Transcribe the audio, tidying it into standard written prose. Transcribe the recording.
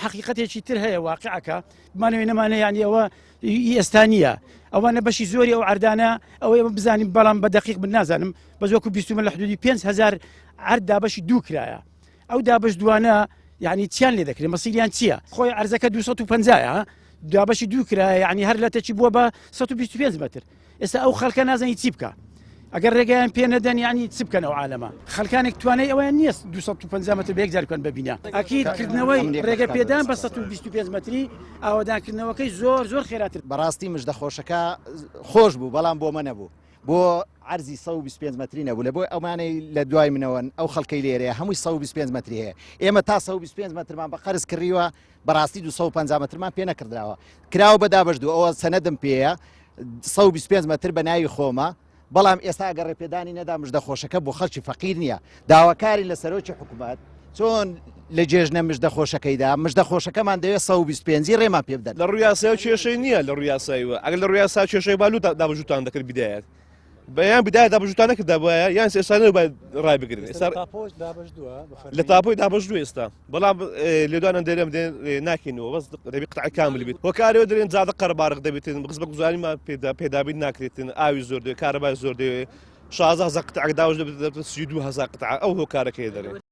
حەقیقەتێکی تر هەیە واقعەکە بمانەوێ نەمانە یانی ئەوە ئی ئێستا نییە ئەوانە بەشی زۆری ئەو عەردانە ئەوەی ئەمە بزانین بەڵام بە دەقیق من نازانم بەس وەکو بیستومە لە حدودی 5000 عەرد دابەشی دوو کرایە ئەو دابەش دوانە یعنی چیان لێ دەکرێت مەسیریان چییە خۆی عەرزەکە 250 دابەشی دوو کرایە یعنی هەر لەتەکی بووە بە 125 متر ئێستا ئەو خەڵکە نازانی چی بکا ئەگەر ڕێگەیان پێ نەدەن یعنی چ بکەن ئەو عالەمە خەڵکانێک توانای ئەویان نییە 250 متر بە یەک جار بکەن بە بینا ئەکید کردنەوەی ڕێگە پێدان بە 125 متری ئاوەدانکردنەوەکەی زۆر زۆر خێراتر. بەڕاستی مژدە خۆشەکە خۆش بوو بەڵام بۆ مە نەبوو بۆ عەرزی 125 مەتری نەبوو لە بۆی ئەمانەی لە دوای منەوەن ئەو خەڵکەی لێرەیە هەمووی 125 مەتری هەیە ئێمە تا 125 مەترمان بە قەرز کڕیوە بەڕاستی 250 مەترمان پێ نەکردراوە کراوە بە دابەش دوو ئەوە سەنەدم پێیە 125 مەتر بە ناوی خۆمە بەڵام ئێستا ئەگەر ڕێپێدانی نەدا مژدە خۆشەکە بۆ خەڵکی فەقیر نییە داواکاری لە سەرۆکی حکوومەت چۆن لە جێژنە مژدە خۆشەکەیدا مژدە خۆشەکەمان دەوێت 125 ڕێمان پێ بدەن لە ڕووی یاسایەوە کێشەی نییە لە ڕووی یاساییەوە ئەگەر لە ڕووی یاسا کێشەی با لوو دابەشوتان دەکرد بدایەت بەیان بدایە دابەشوتان نەکردابایە یان ئێستا نەبایە ڕای بگرن ئێستا لە تاپۆی دابەش دوو ئێستا بەڵام لێدوانە دەرێم ناکەینەوە بەس دەبی قطع کامل بێت هۆکارەوە دەرێن جادە قەرەباڵغ دەبێتن بخز بە گوزاریمان پێدا پێدابین ناکرێتن ئاوی زۆر دەوێت کارەبای زۆر دەوێت 16 هزار قطع داوش دەبێت 32 هزار قطع ئەو هۆکارەکەی دەرێن.